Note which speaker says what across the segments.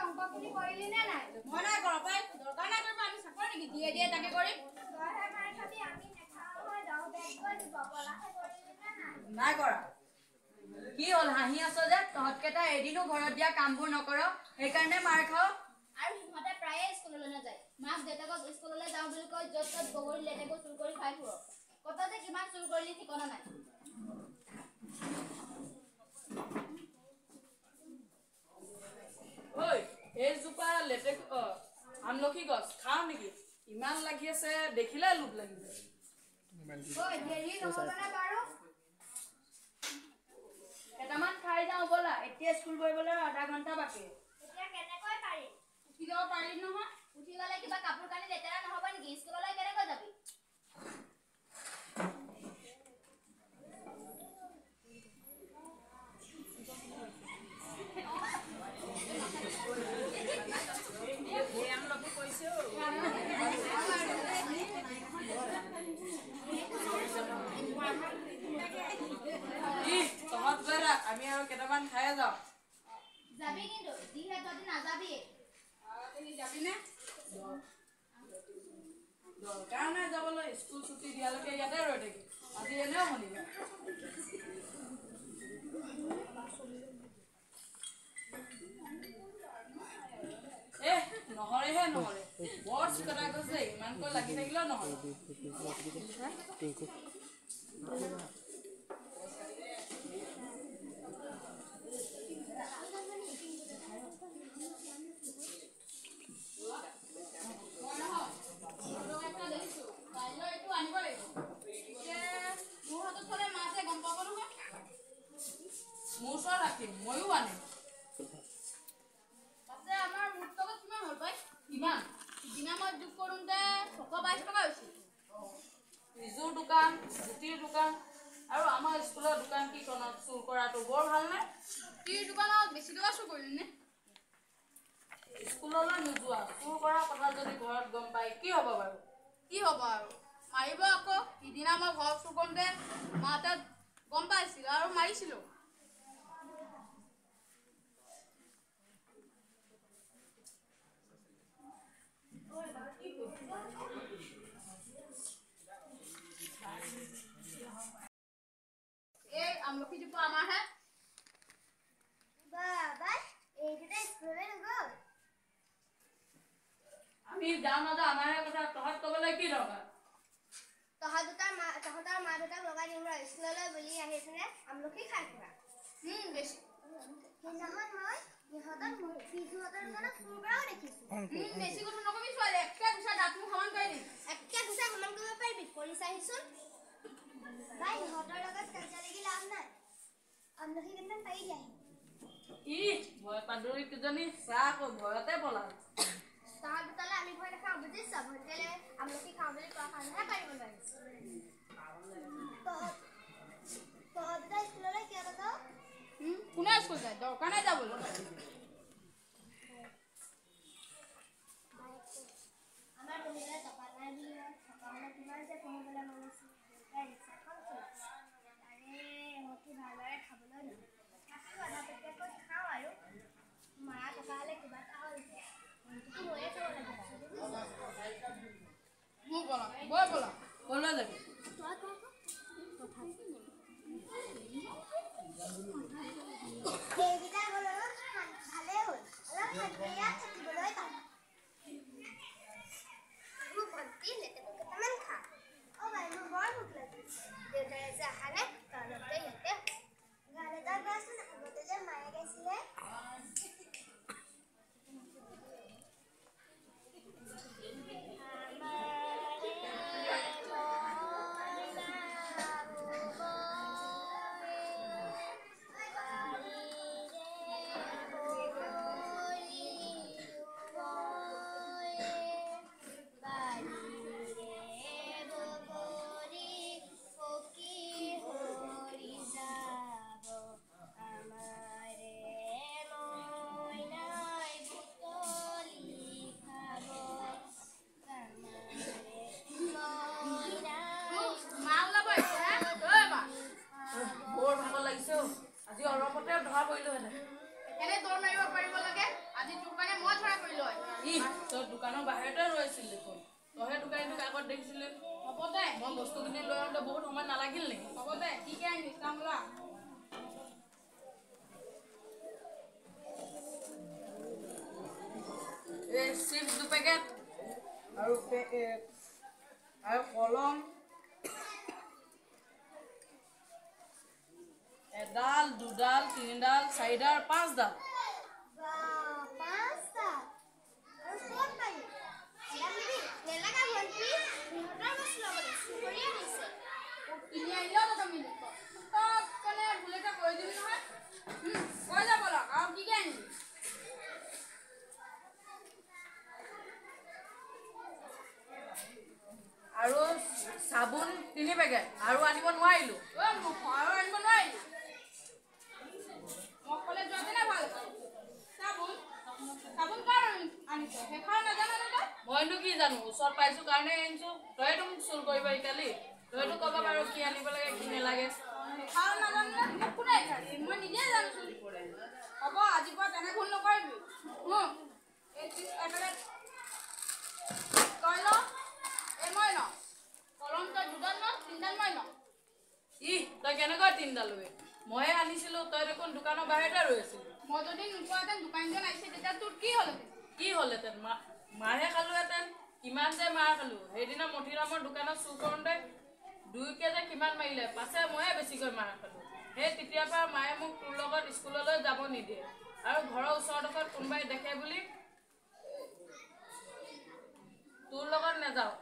Speaker 1: অংকখিনি কৰিলি নে নাই?
Speaker 2: মই নাই কৰা পাই, দৰকাৰ নাই কৰিব, আমি চাকৰি নেকি দিয়ে দিয়ে তাকে কৰিম।
Speaker 1: তইহে মাৰ খাবি, আমি নাখাওঁ নহয়, 10 বেগকৈ দিব। পলাশে কৰিলি নে নাই?
Speaker 3: নাই কৰা। কি হ'ল হাঁহি আছ যে? তহঁতকেইটা এদিনো ঘৰত দিয়া কামবোৰ নকৰ, সেইকাৰণে মাৰ খাৱ।
Speaker 4: আৰু সিহঁতে প্ৰায়ে স্কুললৈ নাযায়, মাক দেউতাকক স্কুললৈ যাওঁ বুলি কৈ য'ত ত'ত বগৰী লেটেকু চুৰ কৰি খাই ফুৰ। কত যে কিমান চুৰ কৰিলি ঠিকনা নাই।
Speaker 2: ঐ, এইজোপা লেটেকু আমলখি গছ খাওঁ নেকি? ইমান লাগি আছে, দেখিলে লোভ লাগি যায়।
Speaker 1: ঐ, দেৰি নহ'বনে বাৰু?
Speaker 3: কেইটামান খাই যাওঁ ব'লা, এতিয়া স্কুল কৰিবলৈ আধা ঘণ্টা বাকী।
Speaker 1: এতিয়া কেনেকৈ পাৰিম?
Speaker 2: উঠি যাব পাৰিম নহয়।
Speaker 4: উঠি গ'লে কিবা কাপোৰ কানি লেতেৰা নহ'ব নেকি? স্কুললৈ কেনেকৈ যাবি?
Speaker 2: ই তহঁত গৈ থাক, আমি আৰু কেইটামান খায়ে যাওঁ।
Speaker 4: যাবি কিন্তু, যিহে তহঁতি নাযাবি।
Speaker 2: যাবিনে? দৰকাৰ নাই যাবলৈ, স্কুল ছুটি দিয়ালৈকে ইয়াতে ৰৈ থাকিম। আজি এনেও শনিবাৰ। এহ, নহৰেহে নহৰে, বৰ চিকটা গছ দেই, ইমানকৈ লাগি থাকিলেও নহয়। মই নহয় এটা দেখিছো, কাইলৈ এইটো আনিব লাগিব। পিছে মোৰ হাতত থ'লে মাছে গম পাব নহয়। মোৰ ওচৰত ৰাখিম, ময়ো আনিম। পাছে আমাৰ মুঠ টকা কিমান হ'ল পাই? কিমান? সিদিনা মই যোগ কৰোঁতে 622 টকা হৈছিল। ৰিজুৰ দোকান, জ্যোতিৰ দোকান আৰু আমাৰ স্কুলৰ দোকান কেইখনত চুৰ কৰাটো বৰ ভালনে? জ্যোতিৰ দোকানত বেছি টকা চুৰ কৰিলি নে? স্কুললৈ নোযোৱা, চুৰ কৰা কথা যদি ঘৰত গম পায় কি হ'ব বাৰু? কি হ'ব আৰু, মাৰিব আকৌ। সিদিনা মই ঘৰত চুৰ কৰোঁতে মাহঁতে গম পাইছিল আৰু মাৰিছিলো। এই আমলখিজোপা আমাৰহে।
Speaker 1: বাবা, এইকেইটা স্কুললৈ নগ'ল?
Speaker 2: আমি যাওঁ নাযাওঁ আমাৰহে কথা, তহঁত ক'বলৈ কি দৰকাৰ?
Speaker 1: তহঁত দুটাৰ মা, তহঁতৰ মা দেউতাক লগাই দিম ৰ, স্কুললৈ বুলি আহিছেনে আমলখি খাই ফুৰা।
Speaker 4: বেছি
Speaker 1: সেইদিনাখন মই ইহঁতক বিজুহঁতৰ দোকানত চুৰ কৰাও দেখিছো।
Speaker 4: বেছি কথা নকবি ছোৱালী, একে গুচা দাঁত মুখ সমান কৰি দিম।
Speaker 1: একে গুচা সমান কৰিব পাৰিবি, কৰি চাহিচোন। বাই, ইহঁতৰ লগত কাজিয়া লাগি লাভ নাই, আমলখি কেইটামান পাৰি দিয়াহি।
Speaker 2: ই ভয় পাদুৰী কেইজনী চা আকৌ ভয়তে পলাল।
Speaker 1: তহঁত দুটালৈ আমি ভয় নাখাওঁ বুজিছ? ভণ্টিলে আমলখি খাওঁ বুলি কোৱা কাৰণেহে পাৰিব নোৱাৰিছো। তহঁত তহঁত দুটা স্কুললৈ কিয় নাযাওঁ?
Speaker 4: কোনে স্কুল যায়? দৰকাৰ নাই যাবলৈ।
Speaker 1: আমাৰ পঢ়িবলৈ টকা নাই বুলি, থকা হ'লে কিমান যে পঢ়িবলৈ মন আছিল। দেউতাই ৰিক্সাখন চলায়, তাৰে এমুঠি ভালদৰে খাবলৈ নহয়, তথাপিও আধা পেটীয়াকৈ খাওঁ আৰু। মা থকা হ'লে কিবা এটা হ'ল ভণ্টিটো ময়ে চাব লাগিব, বুজিছ?
Speaker 4: মোক বলা, বৈ বলা।
Speaker 2: ক'লৈ যাবি?
Speaker 1: তই ক আকৌ। এইকেইটা গ'ল অলপ ভালেই হ'ল, অলপ শান্তিৰে ইয়াত থাকিবলৈ পাম। মোৰ ভণ্টি লেটেকু কেইটামান খা। অ' বাই, মোৰ বৰ ভোক লাগিছে। দেউতাৰে যে অহা নাই, তলতে ইয়াতে গান এটা গোৱাচোন, আগতে যে মায়ে গাইছিলে। আমাৰে মইনা হ'বৰে, বাৰীৰে বগৰী।
Speaker 2: দোকানৰ বাহিৰতে ৰৈছিল দেখোন। তহে দোকানীটোক আগত দেখিছিলি।
Speaker 4: হ'ব দে।
Speaker 2: মই বস্তুখিনি লৈ আহোঁতে বহুত সময় নালাগিল নেকি?
Speaker 4: হ'ব দে, কি কি আনিলি চাম ওলা।
Speaker 2: এই চিপছ দুপেকেট আৰু আৰু কলম এডাল, দুডাল, তিনিডাল, চাৰিডাল, পাঁচডাল।
Speaker 1: পাঁচটা আৰু ক'ত পালি? এডাল নিবি? নেলাগা ভণ্টি, সিহঁতৰ বস্তু ল'বলৈ চুৰ কৰি আনিছে।
Speaker 4: কিনি আনিলেও তহঁতক নিদিব। তই মানে ভুল এটা কৰি দিবি নহয়। কৈ যাব লগ আৰু কি কি আনিলি?
Speaker 2: আৰু চাবোন 3 পেকেট, আৰু আনিব নোৱাৰিলোঁ।
Speaker 4: ঐ মূৰ্খ, আৰু আনিব নোৱাৰিলি? মই ক'লে যোৱাতেনে ভাল আছিল। চাবোন চাবোন কাৰ আনিছ সেইখন নাজান তই?
Speaker 2: মইনো কি জানো, ওচৰত পাইছোঁ কাৰণে আনিছোঁ। তইতো মোক চুৰ কৰিব শিকালি। তইতো ক'ব পাৰ কি আনিব লাগে কি নালাগে।
Speaker 4: সেইখন নাজানো নে? মোক কোনে শিকাইছে? মই নিজে জানোচোন। হ'ব, আজিৰ পৰা তেনে ভুল নকৰিবি। এই চিপছ এপেকেট তই ল, এই মই লওঁ। কলম তই দুডাল ল, তিনিডাল মই লওঁ।
Speaker 2: ইহ, তই কেনেকৈ তিনিডাল ল'বি? ময়ে আনিছিলোঁ, তই দেখোন দোকানৰ বাহিৰতে ৰৈ আছিলি।
Speaker 4: মই যদি নোপোৱাহেঁতেন, দোকানীজন আহিছে, তেতিয়া তোৰ কি হ'লহেঁতেন?
Speaker 2: কি হ'লহেঁতেন? মাৰহে খালোহেঁতেন। কিমান যে মাৰ খালো সেইদিনা মঠিৰামৰ দোকানত চুৰ কৰোঁতে। দুয়োকে যে কিমান মাৰিলে, পাছে ময়ে বেছিকৈ মাৰ খালো। সেই তেতিয়াৰ পৰা মায়ে মোক তোৰ লগত স্কুললৈ যাব নিদিয়ে আৰু ঘৰৰ ওচৰডোখৰত কোনোবাই দেখে বুলি তোৰ লগত নাযাওঁ।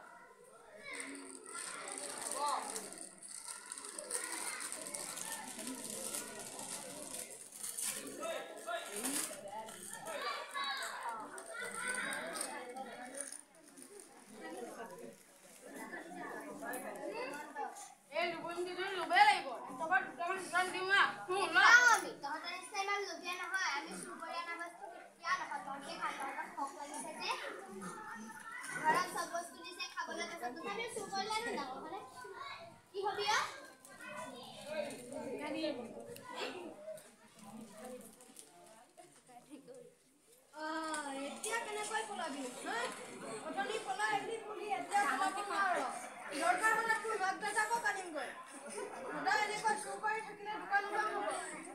Speaker 4: এই লুবুন কেইজনী ল'বই লাগিব। তহঁতৰ দুটামান দুটামান দিওঁ আহ। ল।
Speaker 1: খাওঁ আমি, তহঁতৰ নিচিনা ইমান লোভীয়া নহয় আমি। চুৰ কৰি অনা বস্তু কেতিয়াও নাখাওঁ। তহঁতে খা, তহঁতৰ খক লাগিছে যে ঘৰত চব বস্তু দিছে খাবলৈ, তাৰপিছত তথাপিও চুৰ কৰিলে নো ডাঙৰ হ'লে কি হবি অ?
Speaker 5: এতিয়া কেনেকৈ পলাবি হা? অথনি পলাই আহিলি বুলি এতিয়া পলাব নোৱাৰ। দৰকাৰ হ'লে তোৰ মাক দেউতাকক আনিমগৈ। সদায় এনেকৈ চুৰ কৰি থাকিলে দোকান বন্ধ হ'ব।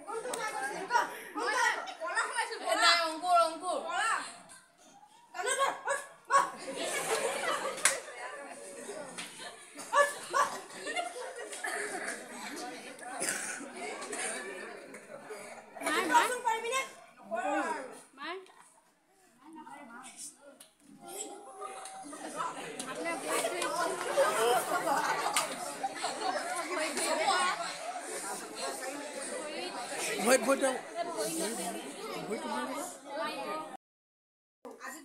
Speaker 5: কোনটো সোমাই গৈছিল ক? কোনটো?
Speaker 4: পলা সোমাইছিল।
Speaker 2: এই নাই, অংকুৰ, অংকুৰ।
Speaker 4: পলা।
Speaker 5: কাণত ধৰ, উঠ, বহ। উঠ, বহ। তই চুৰ পাৰিবিনে?
Speaker 4: মাৰ।
Speaker 6: ভৰিত ভৰিত।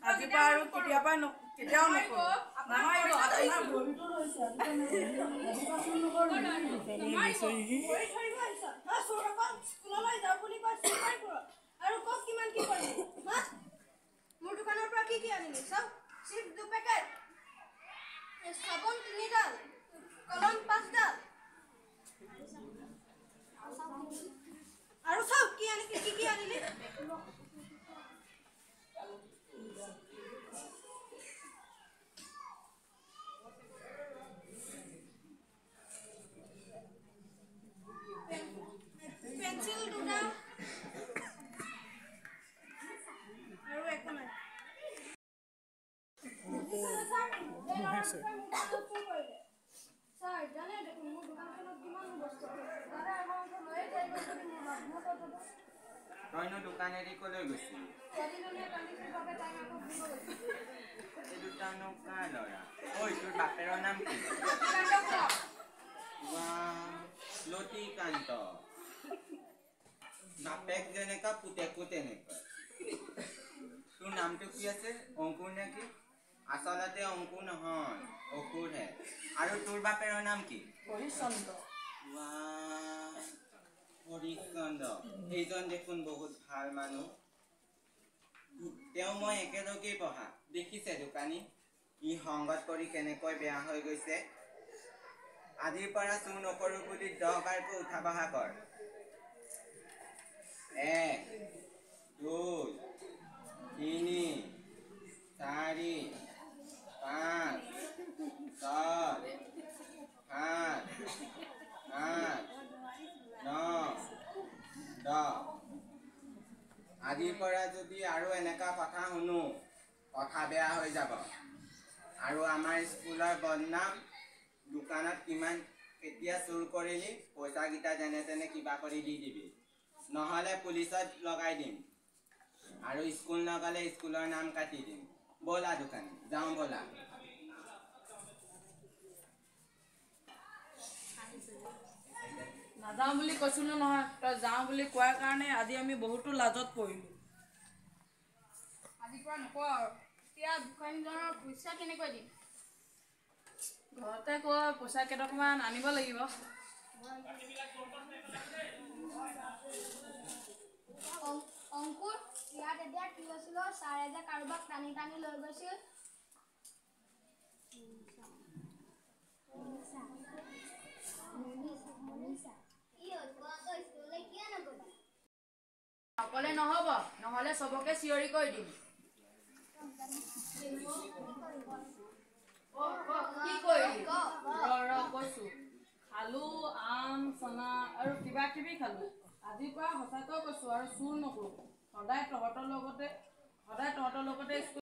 Speaker 7: আজিৰ পৰা আৰু কেতিয়াৰ পৰা কেতিয়াও নকৰোঁ। নামাৰিব, আপোনাৰ ভৰিটো ধৰিছে।
Speaker 5: ভৰি ধৰিব আহিছ হা? চোৰ অকল স্কুললৈ যাওঁ বুলি কৈ চুৰ কৰি ফুৰ, আৰু কওক কিমান কি কৰিলি হা? মোৰ দোকানৰ পৰা কি কি আনিলি চাওক। চিপছ দুপেকেট, চাবোন তিনিডাল, কলম পাঁচডাল, আৰু চাওক কি আনি কি কি আনিলি। পেঞ্চিল দুটা, আৰু একো নাই। ছাৰ, এই ল'ৰাটোৱে মোৰ দোকানত চুৰ কৰিলে। ছাৰ, জানে দেখোন মোৰ দোকানখনত কিমান বস্তু আছে। তাৰে আধা অংশ লৈয়ে যায়গৈ যদি মোৰ লাভনো ক'ত হ'ব?
Speaker 8: তইনো দোকান এৰি কলৈ গৈছিলি?
Speaker 5: ছোৱালীজনীয়ে কান্দিছিল বাবে তাই মাকক দিব গৈছিল।
Speaker 8: এই দুটানো কাৰ ল'ৰা? ঐ, তোৰ বাপেৰৰ নাম কি? বাহ, লতিকান্ত। বাপেক যেনেকা পুতেকো তেনেকুৱা। তোৰ নামটো কি আছে? অংকুৰ নেকি? আচলতে অংকুৰ নহয়, অসুৰহে। আৰু তোৰ বাপেৰৰ নাম কি?
Speaker 7: হৰিশ্চন্দ্ৰ।
Speaker 8: বাহ, হৰিশ্চন্দ্ৰ। সেইজন দেখোন বহুত ভাল মানুহ। তেওঁ মই একেলগেই পঢ়া। দেখিছে দোকানী, ই সংগত কৰি কেনেকৈ বেয়া হৈ গৈছে। আজিৰ পৰা চুৰ নকৰো বুলি 10 বাৰকৈ উঠা বহা কৰ। এক, দুই, তিনি, চাৰি। আজিৰ পৰা যদি আৰু এনেকুৱা কথা শুনো, কথা বেয়া হৈ যাব। আৰু আমাৰ স্কুলৰ বদনাম, দোকানত কিমান কেতিয়া চুৰ কৰিলি, পইচাকেইটা যেনে তেনে কিবা কৰি দি দিবি, নহ'লে পুলিচত লগাই দিম। আৰু স্কুল নগ'লে স্কুলৰ নাম কাটি দিম। ব'লা দোকানী, যাওঁ ব'লা।
Speaker 7: নাযাওঁ বুলি কৈছিলো নহয়, তই যাওঁ বুলি কোৱাৰ কাৰণে আজি আমি বহুতো লাজত পৰিলোঁ।
Speaker 4: আজিৰ পৰা নকওঁ আৰু। এতিয়া দোকানীজনৰ পইচা কেনেকৈ দিম?
Speaker 2: ঘৰতে কৈ পইচা কেইটকামান আনিব লাগিব।
Speaker 1: অংকুৰ, ইয়াত এতিয়া কি হৈছিল? ছাৰে যে কাৰোবাক টানি টানি লৈ গৈছিল।
Speaker 3: নকলে নহ'ব, নহ'লে চবকে চিঞৰি কৈ দিম। কি কৰিলি?
Speaker 2: ৰ ৰ কৈছো, খালো আম, চানা আৰু কিবা কিবি খালো। আজিৰ পৰা সঁচাকৈ কৈছো আৰু চুৰ নকৰো। সদায় তহঁতৰ লগতে স্কুল